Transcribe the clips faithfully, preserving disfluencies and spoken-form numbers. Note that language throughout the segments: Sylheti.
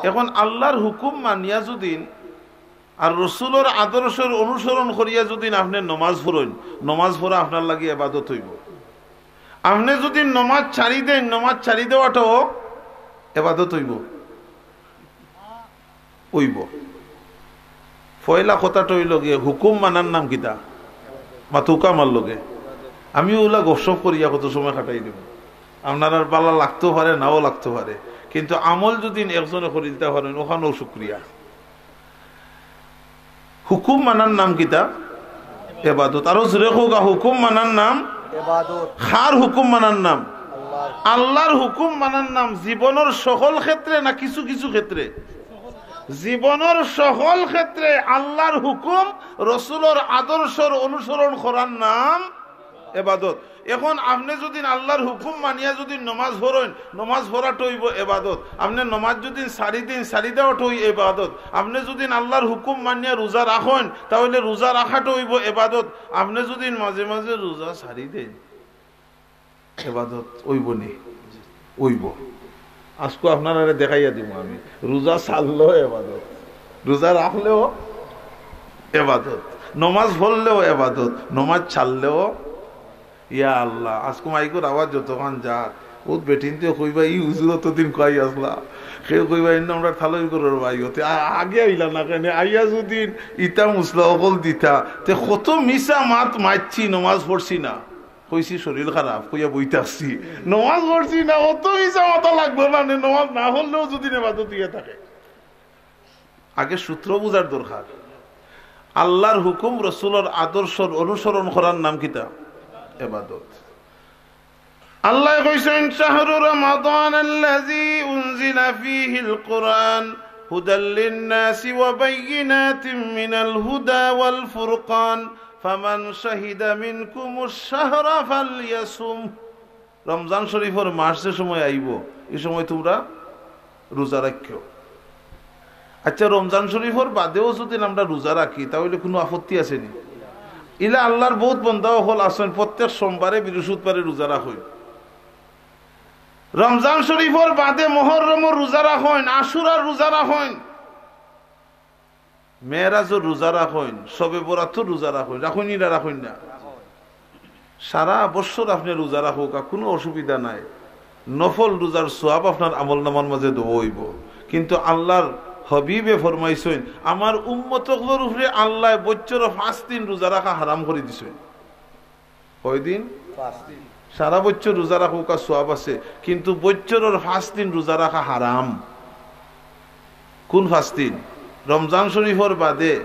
এখন আল্লাহর হুকুম মানিয়া যুদিন আর রসুলর আদর্শর অনুসরণ করিয়া যুদিন আপনে নমাজ পড়ইন, নমাজ পড়া আপনার লাগি এবাদত অইবো। আপনে যুদিন নমাজ ছাড়ি দেইন, নমাজ ছাড়ি দেওয়াটাও এবাদত অইবো। অইবো। পয়লা কথাটা অইলো গিয়া হুকুম মানার নাম কিতা? মাতউক্কা আমার লগে। আমি অউলা গপসপ করিয়া কত সময় কাটাই দিমু। আপনারার বালা লাগতো পারে, নাও লাগতো পারে, কিন্তু আমল যুদিন একজনে করিলতা পারইন, অখানও শুক্রিয়া। হুকুম মানার নাম কিতা? এবাদত। আরো জোরে কউক্কা, হুকুম মানার নাম? এবাদত। কার হুকুম মানার নাম? আল্লাহর। আল্লাহর হুকুম মানার নাম। জীবনর সকল ক্ষেত্রে না কিছু কিছু ক্ষেত্রে? জীবনর সকল ক্ষেত্রে আল্লাহর হুকুম, রসুলর আদর্শর অনুসরণ করার নাম এবাদত। এখন আপনে যুদিন আল্লাহর হুকুম মানিয়া যুদিন নমাজ পড়ইন, নমাজ পড়াটা অইবো এবাদত। আপনে নমাজ যুদিন ছাড়ি দেইন, ছাড়ি দেওয়াটা অইবো এবাদত। আপনে যুদিন আল্লাহর হুকুম মানিয়া রোজা রাখইন, তাইলে রোজা রাখাটা অইবো এবাদত। আপনে যুদিন মাঝে মাঝে রোজা ছাড়ি দেইন, এবাদত অইবো নি? অইবো। আজকু আপনারারে দেখাইয়া দিমু আমি, রোজা ছাড়লেও এবাদত, রোজা রাখলেও এবাদত, নমাজ পড়লেও এবাদত, নমাজ ছাড়লেও। ইয়া আল্লাহ, আজকু মাইকর আওয়াজ যতখান যার, অউ বেটিন্তে কইবা, "ই হুজুর অতদিন কই আছলা?" কেউ কইবা, "ইনো আমরার থালই ঘরর ভাই, অতে আ-, আগে আইলা না কেনে? আইয়া যুদিন ইতা মুসলা অকল দিতা, তে কত মিছা মাত মাতছি, নমাজ পড়ছি না।" কইছি, "শরীর খারাপ," কইয়া বই থাকছি। নমাজ পড়ছি না, অত মিছা মাতা লাগবো না নে, নমাজ না পড়লেও যুদিন এবাদত অইয়া থাকে। আগে সূত্র বুঝার দরকার। আল্লাহর হুকুম, রসুলর আদর্শর অনুসরণ করার নাম কিতা? এবাদত। আল্লায় কইছইন, "শাহরু রমাদান আল্লাযী উনজিলা ফীহিল কুরআন হুদাল লিন্নাসি ওয়া বাইয়িনাতিম মিনাল হুদা ওয়াল ফুরকান।" ফামান শাহিদা মিনকুমুশ শাহরা ফালইয়াসুম। রমজান শরীফর মাস যে সময় আইবো, ই সময় তুমরা রোজা রাখিও। আচ্ছা, রমজান শরীফর বাদেও যুদি আমরা রোজা রাখি, তাইলে কুনু আপত্তি আছে নি? ইলা আল্লাহর বউত বন্দা অকল আছইন, প্রত্যেক সোমবারে, বৃহস্পতিবারে রোজা রাখইন। রমজান শরীফর বাদে মুহররমর রোজা রাখইন, আশুরার রোজা রাখইন। মেরাজর রোজা রাখইন, শবে বরাতর রোজা রাখইন, রাখইন নি না রাখইন না? সারা বছর আপনে রোজা রাখউক্কা, কুনু অসুবিধা নাই। নফল রোজার সওয়াব আপনার আমলনামার মাঝে দেওয়া অইবো। কিন্তু আল্লাহর হাবিবে ফরমাইছইন, "আমার উম্মত অকলর উপরে আল্লায় বছরো পাঁচ দিন রোজা রাখা হারাম করি দিছইন।" কয় দিন? পাঁচ দিন। সারা বছর রোজা রাখউক্কা সওয়াব আছে, কিন্তু বছরর পাঁচ দিন রোজা রাখা হারাম। কুন পাঁচ দিন? রমজান শরীফর বাদে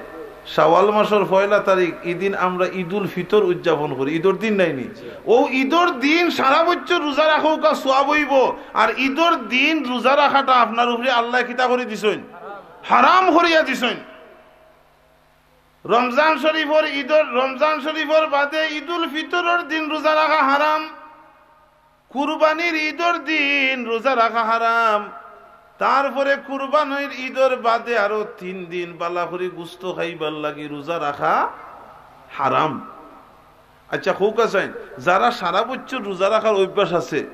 শাওয়াল মাসর পয়লা তারিখ, ইদিন আমরা ঈদুল ফিতর উদযাপন করি। ঈদর দিন নায়নি? অউ ঈদর দিন সারা বছর রোজা রাখউক্কা সওয়াব অইবো, আর ঈদর দিন রোজা রাখাটা আপনার উপরে আল্লায় কিতা করি দিছইন? হারাম করিয়া দিছইন। রমজান শরীফর ঈদর, রমজান শরীফর বাদে ঈদুল ফিতরর দিন রোজা রাখা হারাম, কুরবানির ঈদর দিন রোজা রাখা হারাম। তারপরে কুরবানির ঈদর বাদে আরো তিন দিন বালা করি গোস্ত খাইবার লাগি রোজা রাখা হারাম। আচ্ছা, কউক্কা চাইন, যারা সারা বছর রোজা রাখার অভ্যাস আছে,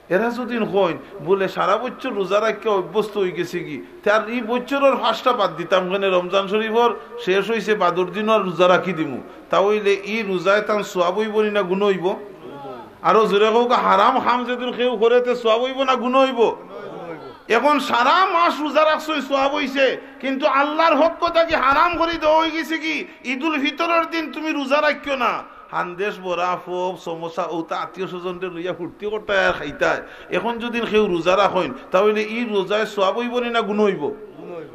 এরা যুদি কইন বুলে সারা বছর রোজা রাখিয়া অভ্যস্ত অইগেছে গি, তে আর ই বছরর পাঁচটা বাদ দিতাম কেনে, রমজান শরীফর শেষ অইছে, বাদর দিনও আর রোজা রাখি দিমু, তা অইলে ই রোজায় তান সওয়াব অইবো নি না গুনা অইবো? আরো জোরে কউক্কা, হারাম কাম যুদি কেউ করে তে সওয়াব অইবো না গুনা অইবো? এখন সারা মাস রোজা রাখছইন, সওয়াব অইছে, কিন্তু আল্লাহর পক্ষ থাকি হারাম করি দেওয়া অইগেছে গি, ঈদুল ফিতরর দিন তুমি রোজা রাখিও না। হান্দেশ, বড়া, ফফ, সমোসা, অউতা আত্মীয় স্বজনরে লইয়া ফুর্তি করতায় আর খাইতায়। এখন যুদি কেউ রোজা রাখইন, তা অইলে ই রোজায় সওয়াব অইবো নি না গুনা অইবো?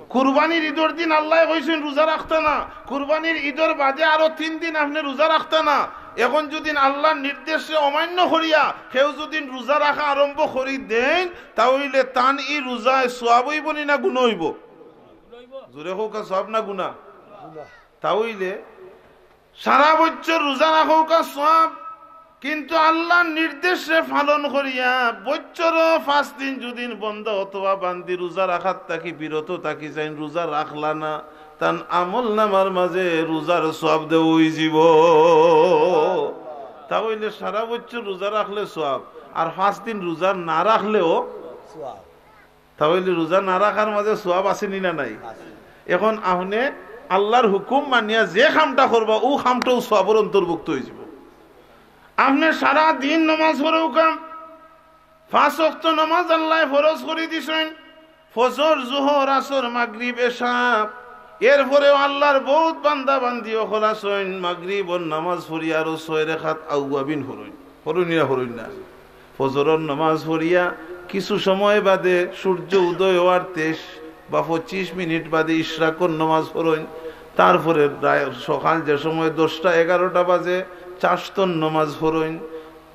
কুরবানির ঈদর দিন আল্লায় কইছইন রোজা রাখতা না, কুরবানির ঈদর বাদে আরো তিন দিন আপনে রোজা রাখতা না। এখন যুদি আল্লাহর নির্দেশরে অমান্য করিয়া কেউ যুদি রোজা রাখা আরম্ভ করি দেইন, তা অইলে তান ই রোজায় সওয়াব অইবো নি না গুনা অইবো? জোরে কউক্কা, সওয়াব না গুনা? তা অইলে সারা বছর রোজা রাখউক্কা সওয়াব, কিন্তু আল্লাহর নির্দেশরে পালন করিয়া বছরো পাঁচ দিন যুদি বন্দা অথবা বান্দি রোজা রাখার থাকি বিরত থাকি যাইন, রোজা রাখলা না, তান আমলনামার মাঝে রোজার সওয়াব দেওয়া অইযিবো। তা অইলে সারা বছর রোজা রাখলে সওয়াব, আর পাঁচ দিন রোজা না রাখলেও সওয়াব। তাইলে রোজা না রাখার মাঝে সওয়াব আছে নি না নাই? এখন আপনে আল্লাহর হুকুম মানিয়া যে কামটা করবা, অউ কামটাও সওয়াবর অন্তর্ভুক্ত অইযিবো। আপনে সারা দিন নমাজ পড়উক্কা, পাঁচ ওয়াক্ত নমাজ আল্লায় ফরজ করি দিছইন, ফজর, জোহর, আসর, মাগরিব, এশা। এরপরেও আল্লাহর বউত বান্দা বান্দি অকল আছইন, মাগরিবর নমাজ পড়িয়া আরো ছয় রেকাত আউয়াবিন পড়ইন, পড়ইন না, পড়ইন না। ফজরর নমাজ পড়িয়া কিছু সময় বাদে সূর্য উদয় অওয়ার তেইশ বা পঁচিশ মিনিট বাদে ইশরাকর নমাজ পড়ইন। তারপরে রায়-, সকাল যে সময় দশটা এগারোটা বাজে চাশতর নমাজ পড়ইন।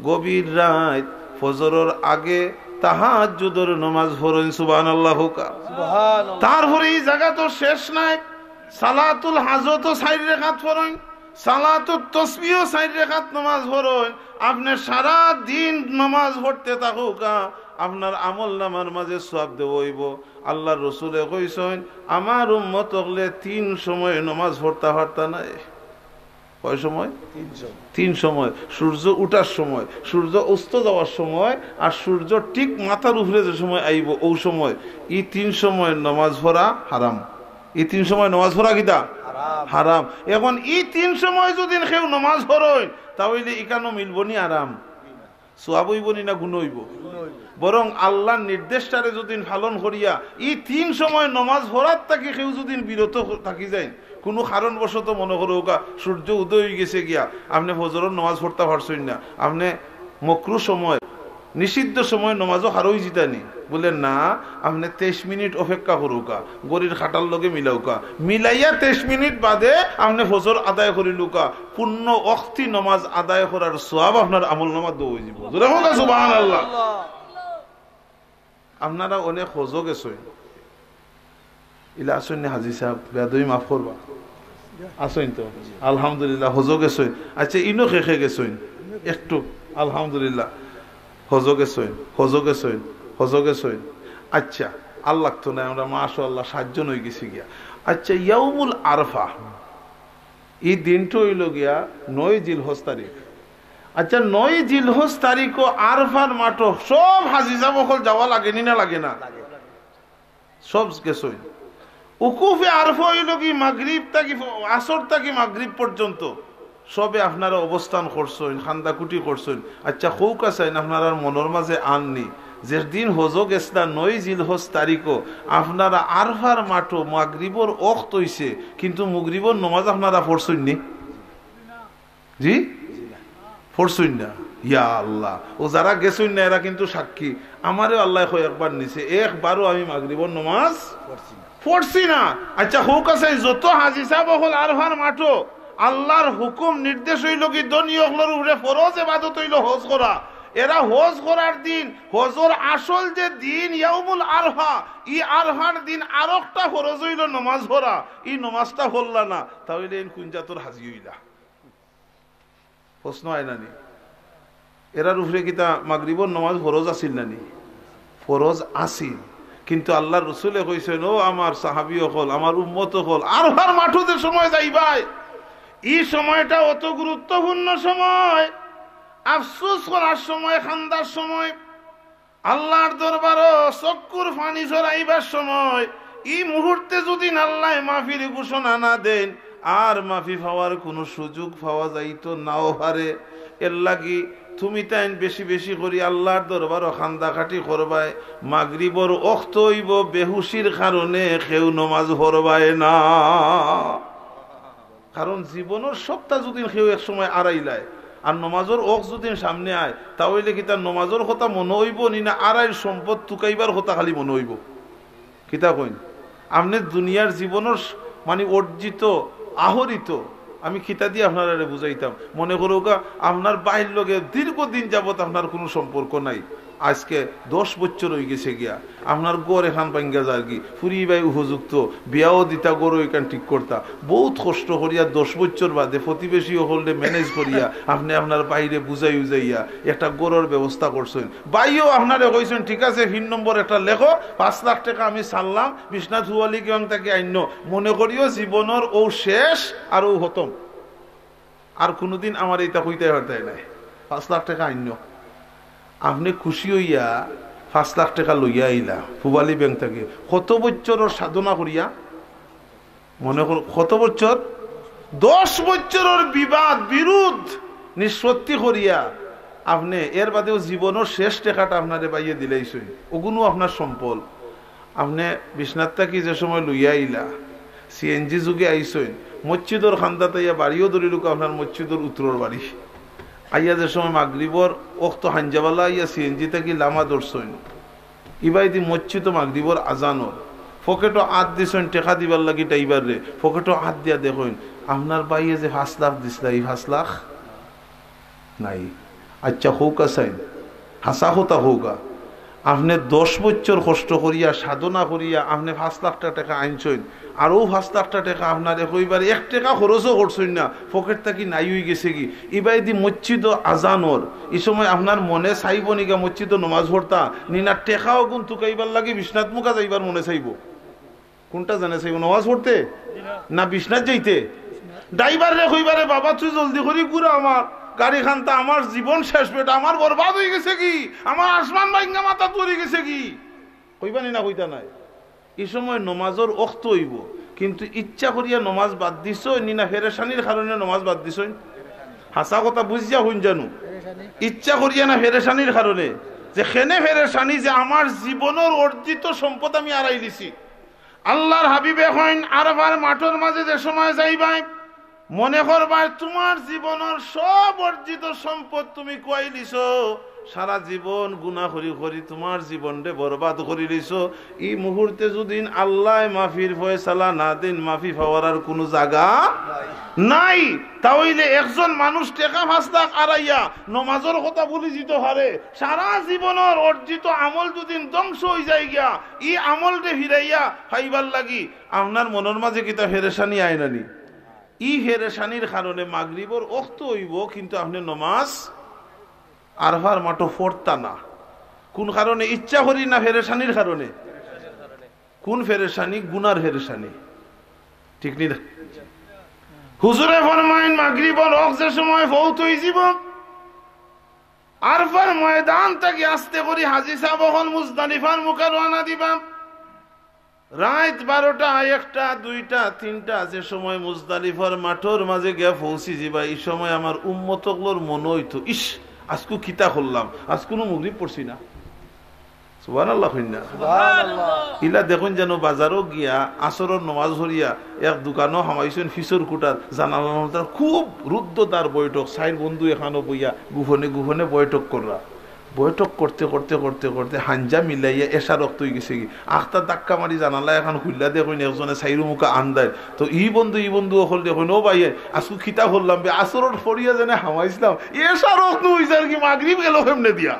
গভীর রাইত ফজরর আগে তাহাজ্জুদর নমাজ পড়ইন। সুবহানাল্লাহ কউক্কা। সুবহানাল্লাহ। তারপরে ই জাগাত তো শেষ নাই, সালাতুল হাজতও চাইর রেকাত পড়ইন, সালাতুত তসবিহও চাইর রেকাত নমাজ পড়ইন। আপনে সারা দিন নমাজ পড়তে থাকউক্কা, আপনার আমল নামার মাঝে সওয়াব দেওয়া অইবো। আল্লাহর রসুলে কইছইন, আমার উম্মত অকলে তিন সময় নমাজ পড়তা পারতা নায়। কয় সময়? তিন সময়। তিন সময়, সূর্য উঠার সময়, সূর্য অস্ত যাওয়ার সময়, আর সূর্য ঠিক মাথার উপরে যে সময় আইবো, অউ সময়। ই তিন সময় নমাজ পড়া হারাম। ই তিন সময় নমাজ পড়া কিতা? হারাম। হারাম। এখন ই তিন সময় যুদি কেউ নমাজ পড়ইন, তাইলে ইখানো মিলবো নি আরাম? সওয়াব অইবো নি না গুনা অইবো? গুনা অইবো। বরং আল্লাহর নির্দেশটারে যুদি পালন করিয়া ই তিন সময় নমাজ পড়ার থাকি কেউ যুদি বিরত থাকি যাইন, কুনু কারণবশত মনো করউক্কা সূর্য উদয় অইগেছে গিয়া, আপনে ফজরর নমাজ পড়তা পারছইন না, আপনে মকরু সময়, নিষিদ্ধ সময় নমাজও খাড়া অইযিতা নি? বুলে না, আপনে তেইশ মিনিট অপেক্ষা করউক্কা, ঘড়ির কাটার লগে মিলাউক্কা, মিলাইয়া তেইশ মিনিট বাদে আপনে ফজর আদায় করিলউক্কা, পূর্ণ ওয়াক্তি নমাজ আদায় করার সওয়াব আপনার আমল নামাত দেওয়া অইযিবো। জোরে কউক্কা সুবহানাল্লাহ। আপনারা অনেক হজো গেছইন, ইলা আছইন নি হাজি সাব? বেয়াদবি মাফ করবা, আছইন তো? আলহামদুলিল্লাহ, হজো গেছইন। আচ্ছা, ইনো কে কে গেছইন? একটু, আলহামদুলিল্লাহ। হজো গেছইন, হজো গেছইন, হজো গেছইন। আচ্ছা, আর লাগতো নায়, আমরা মাশাআল্লাহ সাতজন অইগেছি গিয়া। আচ্ছা, ইয়াউমুল আরফা, ই দিনটা অইলো গিয়া নয় জিলহজ তারিখ। আচ্ছা, নয় জিলহজ তারিখো আরফার মাঠো সব হাজি সাব অকল যাওয়া লাগে নি না লাগে না? সব গেছইন। উকুফে আরফা অইলো কি মাগরিব থাকি ফ-, আসর থাকি মাগরিব পর্যন্ত। সবে আপনারা অবস্থান করছইন, কান্দাকুটি করছইন। আচ্ছা, কউক্কা চাইন, আপনারার মনর মাঝে আন নি, যেদিন হজো গেছলা নয় জিলহজ তারিখো, আপনারা আরফার মাঠো মাগরিবর ওয়াক্ত অইছে, কিন্তু মাগরিবর নমাজ আপনারা পড়ছইন নি? জি? পড়ছইন না? ইয়া আল্লাহ, অউ যারা গেছইন না, এরা কিন্তু সাক্ষী। আমারেও আল্লায় কয়েকবার নিছে, একবারও আমি মাগরিবর নমাজ পড়ছি না। আচ্ছা, কউক্কা চাইন, যত হাজি সাব অকল আরফার মাঠো, আল্লাহর হুকুম নির্দেশ অইলো কি ধনী অকলর উপরে ফরজ এবাদত অইলো হজ করা। এরা হজ করার দিন, হজর আসল যে দিন ইয়াউমুল আরফা, ই আরফার দিন আরোকটা ফরজ অইলো নমাজ পড়া, ই নমাজটা পড়লা না, তাইলে এইন কুন জাতর হাজি অইলা? প্রশ্ন আয় না নি? এরার উপরে কিতা মাগরিবর নমাজ ফরজ আছিল না নি? ফরজ আছিল। কিন্তু আল্লাহর রসুলে কইছইন, "ও আমার সাহাবী অকল, আমার উম্মত অকল, আরফার মাঠো যে সময় যাইবায়, ই সময়টা অত গুরুত্বপূর্ণ সময়, আফসোস করার সময়, কান্দার সময়।" আল্লাহর দরবারো চক্ষুর পানি ঝরাইবার সময়, ই মুহূর্তে যুদি আল্লায় মাফির ঘোষণা না দেইন, আর মাফি পাওয়ার কুনু সুযোগ পাওয়া যাইতো নাও পারে। এরলাগি তুমি তাইন বেশি বেশি করি আল্লাহর দরবারো কান্দাকাটি করবায়। মাগরিবর ওয়াক্ত অইবো, বেহুশির কারণে কেউ নমাজ পড়বায় না। কারণ জীবনর সবটা যুদি কেউ এক সময় আরাইলায়, আর নমাজর ওয়াক্ত যুদি সামনে আয়, তা অইলে কিতা নমাজর কথা মনো অইবো নি, না আরাইর সম্পদ তুকাইবার কথা খালি মনো অইবো? কিতা কইন? আপনে দুনিয়ার জীবনর স-, মানি অর্জিত, আহরিত, আমি কিতা দি আপনারারে বুঝাইতাম? মনে করউক্কা, আপনার ভাইর লগে দীর্ঘদিন যাবত আপনার কুনু সম্পর্ক নাই, আইজকে দশ বছর অইগেছে গিয়া, আপনার ঘর এখান ভাঙ্গা যারগি, ফুরি ভাই উপযুক্ত, বিয়াও দিতা, ঘরও এখান ঠিক করতা, বউত কষ্ট করিয়া দশ বছর বাদে প্রতিবেশী অকলরে manage করিয়া আপনে আপনার ভাইরে বুঝাই উজাইয়া একটা ঘরর ব্যবস্থা করছইন। ভাইও আপনারে কইছইন, "ঠিক আছে, ফিন নম্বর একটা লেখো, পাঁচ লাখ টেকা আমি ছাড়লাম, বিশ্বনাথ হুয়ালি কিওয়াং থাকি আইন্য।" মনে করিও জীবনর অউ শেষ আর অউ খতম। আর কুনুদিন আমারে ইতা কইতায় পারতায় নায়। পাঁচ লাখ টেকা আইন্য। আপনে খুশি অইয়া পাঁচ লাখ টেকা লইয়া আইলা পুবালী ব্যাংক থাকি, কত বছরর সাধনা করিয়া, মনে কর কত বছর, দশ বছরর বিবাদ বিরোধ নিষ্পত্তি করিয়া আপনে এর বাদেও জীবনর শেষ টেকাটা আপনারে বাইয়ে দিলাইছইন, ওগুনও আপনার সম্পদ। আপনে বিশ্বনাথ থাকি যে সময় লইয়া আইলা, সিএনজি যোগে আইছইন, মসজিদর কান্দাত আইয়া বাড়িও ধরিলউক্কা আপনার মসজিদর উত্তরর বাড়ি। আইয়া যে সময় মাগরিবর অক্ত হাইঞ্জাবালা আইয়া সিএনজি থাকি লামা ধরছইন, ইবায়দি মসজিদো মাগরিবর আজান অর, পকেটো আত দিছইন টেকা দিবার লাগি ড্রাইভাররে, পকেটো আত দিয়া দেখইন আপনার বাইয়ে যে পাঁচ লাখ দিছলা, ই পাঁচ লাখ নাই। আইচ্ছা, কউক্কা চাইন, হাছা কথা কউক্কা, আপনে দশ বছর কষ্ট করিয়া, সাধনা করিয়া আপনে পাঁচ লাখ টেকা আনছইন, আর অউ পাঁচ লাখ টেকা আপনার একইবার এক টেকা খরচও করছইন না, পকেট থাকি নাই অইগেছেগি। ইবায়দি মসজিদো আজান অর, ই সময় আপনার মনে চাইবো নিগা মসজিদো নমাজ পড়তা, নি না টেকা অগুন তুকাইবার লাগি বিশ্বনাথ মুখা যাইবার মনে চাইবো? কুনটা জানে চাইবো, নমাজ পড়তে না বিশ্বনাথ যাইতে? ড্রাইভাররে কইবারে, "বাবা, তুই জলদি করি ঘুরা আমার গাড়ি খান্তা, আমার জীবন শেষ বেটা, আমার বরবাদ অইগেছেগি, আমার আসমান ভাইঙ্গা মাথাত পড়িগেছেগি।" কইবা নি না কইতা নায়? ই সময় নমাজর অক্ত অইবো, কিন্তু ইচ্ছা করিয়া নমাজ বাদ দিছইন নি না পেরেশানির কারণে নমাজ বাদ দিছইন? হাছা কথা বুঝিয়া কইন জানু, ইচ্ছা করিয়া না পেরেশানির কারণে? যে কেনে পেরেশানি, যে আমার জীবনর অর্জিত সম্পদ আমি আরাই দিছি। আল্লার হাবিবে কইন, আরাফার মাঠর মাঝে যে সময় যাইবায়, মনে করবায় তুমার জীবনর সব অর্জিত সম্পদ তুমি খুয়াইলিছো, সারা জীবন গুনা করি করি তুমার জীবনরে বরবাদ করিলিছো। ই মুহূর্তে যুদি আল্লায় মাফির ফয়সালা না দেইন, মাফি পাওয়ার আর কুনু জাগা নাই। তা অইলে একজন মানুষ টেকা পাঁচ লাখ আরাইয়া নমাজর কথা ভুলি যিতো পারে, সারা জীবনর অর্জিত আমল যুদি ধ্বংস অইযায় গিয়া, ই আমলরে ফিরাইয়া পাইবার লাগি আপনার মনর মাঝে কিতা পেরেশানি আয় না নি? ই পেরেশানির কারণে মাগরিবর অক্ত অইবো, কিন্তু আপনে নমাজ আরাফার মাঠো পড়তা না। কুন কারণে? ইচ্ছা করি না পেরেশানির কারণে। কুন পেরেশানি? গুনার পেরেশানি। ঠিক নি না? হুজুরে ফরমাইন, মাগরিবর অক্ত যে সময় ফৌত অইযিবো, আরাফার ময়দান থাকি আস্তে করি হাজি সাব অকল মুজদালিফার মুখা রওয়ানা দিবা। রাইত বারোটা, একটা, দুইটা, তিনটা, যে সময় মুজদালিফার মাঠর মাঝে গিয়া পৌঁছি যিবা, ই সময় আমার উম্মত অকলর মনো অইতো, "ইশ, আজকু কিতা করলাম, আজকু নু মাগরিব পড়ছি না।" সুবহানাল্লাহ কইন না? সুবহানাল্লাহ। ইলা দেখইন যেন বাজারো গিয়া আসরর নমাজ পড়িয়া এক দোকানো হামাইছইন, ফিছর কুটার জানালার মাঝে খুব রুদ্ধদ্বার বৈঠক, চাইর বন্ধু একখানো বইয়া গোপনে গোপনে বৈঠক কররা। বৈঠক করতে করতে করতে করতে হাইঞ্জা মিলাইয়া এশার অক্ত অইগেছেগি। আখতা ধাক্কা মারি জানালা একখান খুলিয়া দেখইন একজনে চাইরু মুখা আন্দাইর। তো ই বন্ধু, ই বন্ধু অকলরে কইন, "ও ভাই, আজকু কিতা করলাম বে? আসরর পড়িয়া যেনে হামাইছলাম, এশার অক্ত নু অইযারগি, মাগরিব গেলো কেমনে দিয়া?"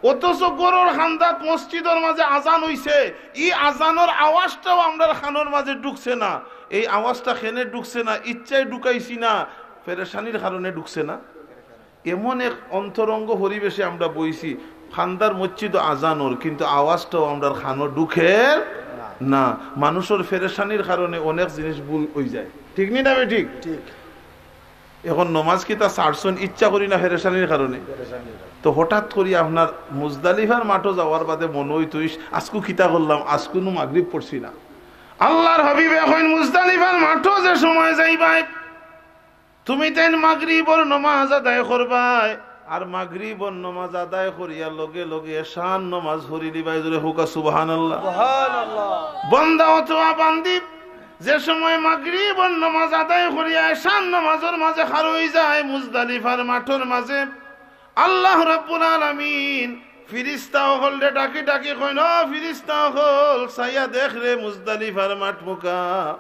অথচ ঘরর কান্দাত মসজিদর মাঝে আজান অইছে, ই আজানর আওয়াজটাও আমরার কানর মাঝে ঢুকছে না। এই আওয়াজটা কেনে ঢুকছে না? ইচ্ছায় ঢুকাইছি না, পেরেশানির কারণে ঢুকছে না। এমন এক অন্তরঙ্গ পরিবেশে আমরা বইছি, কান্দার মসজিদো আজান অর, কিন্তু আওয়াজটাও আমরার কানো ঢুকের না। মানুষর পেরেশানির কারণে অনেক জিনিস ভুল অইযায়, ঠিক নি না বেঠিক? ঠিক। এখন নমাজ কিতা ছাড়ছইন ইচ্ছা করি না পেরেশানির কারণে? তো হঠাৎ করি আপনার মুজদালিফার মাঠো যাওয়ার বাদে মনো অইতো, "ইশ, আজকু কিতা করলাম, আজকু নু মাগরিব পড়ছি না।" আল্লার হাবিবে কইন, মুজদালিফার মাঠো যে সময় যাইবায়, তুমি তাইন মাগরিবর নমাজ আদায় করবায়, আর মাগরিবর নমাজ আদায় করিয়া লগে লগে এশার নমাজ পড়িলিবায়। জোরে কউক্কা সুবহানাল্লাহ। সুবহানাল্লাহ। বন্দা অথবা বান্দি যে সময় মাগরিবর নমাজ আদায় করিয়া এশার নমাজর মাঝে খাড়া অইযায় মুজদালিফার মাঠর মাঝে, আল্লাহ রাব্বুল আলামিন ফিরিস্তা অকলরে ডাকি ডাকি কইন, "ও ফিরিস্তা অকল, চাইয়া দেখ রে মুজদালিফার মাঠ মুখা।"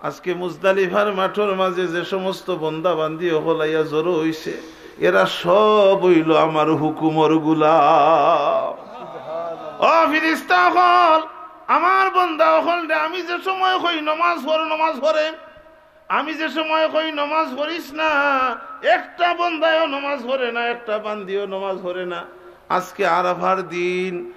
আজকে মুজদালিফার মাঠর মাঝে যে সমস্ত বন্দা বান্দি অকল আইয়া জড়ো অইছে, এরা সব অইলো আমার হুকুমর গুলাম। ও ফিরিস্তা অকল, আমার বন্দা অকলরে আমি যে সময় কই নমাজ পড়, নমাজ পড়ে, আমি যে সময় কই নমাজ পড়িস না, একটা বন্দায়ও নমাজ পড়ে না, একটা বান্দিও নমাজ পড়ে না। আজকে আরাফার দিন,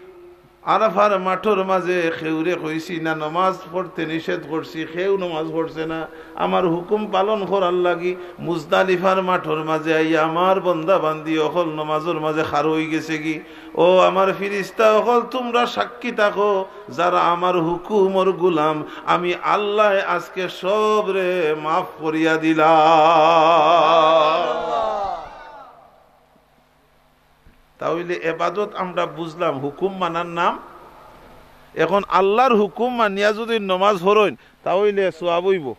আরাফার মাঠর মাঝে কেউরে কইছি না নমাজ পড়তে নিষেধ করছি, কেউ নমাজ পড়ছে না। আমার হুকুম পালন করার লাগি মুজদালিফার মাঠর মাঝে আইয়া আমার বন্দা বান্দি অকল নমাজর মাঝে খাড়া অইগেছেগি। ও আমার ফিরিস্তা অকল, তুমরা সাক্ষী থাকো, যারা আমার হুকুমর গুলাম, আমি আল্লায় আজকে সবরে মাফ করিয়া দিলাম। তা অইলে এবাদত আমরা বুঝলাম হুকুম মানার নাম। এখন আল্লার হুকুম মানিয়া যুদি নমাজ পড়ইন, তা অইলে সওয়াব অইবো।